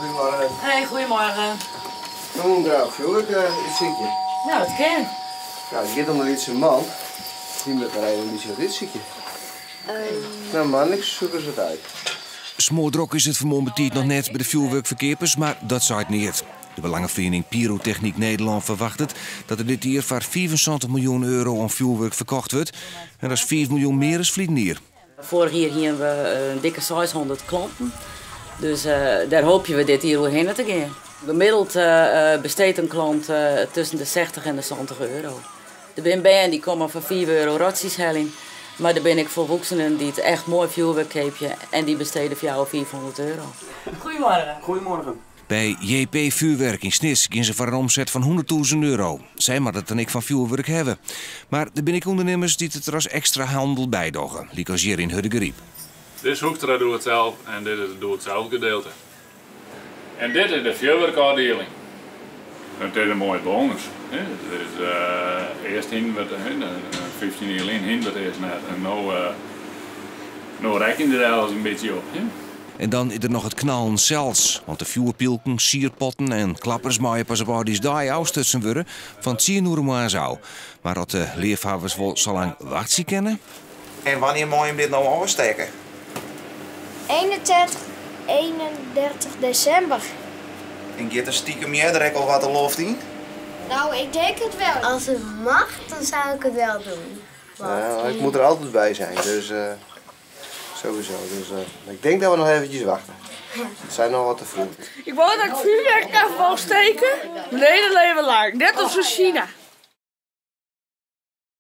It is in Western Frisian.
Goedemorgen. Hey, goedemorgen. We wolle graach fjoerwurk útsykje. Nou, dat kin. Nou, it giet om in lytse man. Dy moat mar even in bytsje wat útsykje. Nou man, ik zoek ris wat út. Smoardrok is it fan 'e moarn betiid noch net by de fjoerwurkferkeapers, mar dat seit neat. De belangeferiening Pyrotechniek Nederlân ferwachtet dat der dit jier foar 75 miljoen euro oan fjoerwurk ferkocht wurdt. En dat is 5 miljoen mear as ferline jier. Foarich jier hiene we in dikke 600 klanten. Dus dêr hoopje we dit jier oerhinne te gean. Gemiddeld besteedt in klant tusken de 60 en de 70 euro. Der binne bern dy't komme foar 5 euro rotsjes heljen. Mar der binne ek folwoeksenen dy't echt moai fjoerwurk keapje en dy bestede 400 of 500 euro. Goedemorgen. Goedemorgen. By JP Vuurwerk yn Snits gean se foar in omset fan 100.000 euro. Sy moatte it dan ek fan fjoerwurk hawwe. Mar der binne ek ûndernimmers dy't it der as ekstra hannel by dogge, lykas hjir yn Hurdegaryp. Dit is Hoekstra doe it zelf en dit is it doe it zelf gedeelte. En dit is de fjoerwurkôfdieling. It is in moaie bonus. It is earst hiene we it, 15 jier lyn hiene we it earst net. En no, no rekkenje der alles in bytsje op. En dan is der noch it knallen sels. Want de fjoerpylken, sierpotten en klappers meie pas op âldjiersdei ôfstutsen wurde fan 10 oere moarns ôf. Mar oft de leafhawwers wol sa lang wachtsje kinne? En wannear mei jim dit no ôfstekke? 31, 31 desimber. En giet der stikem earder ek al wat de loft yn? Nou, ik denk het wel. Als het mag, dan zou ik het wel doen. Nou, ik moet er altijd bij zijn, dus sowieso. Dus ik denk dat we nog eventjes wachten. Het zijn nog wat te vroeg. Ik wou dat ik vuurwerk kan steken, mijn hele leven lang. Net als in China.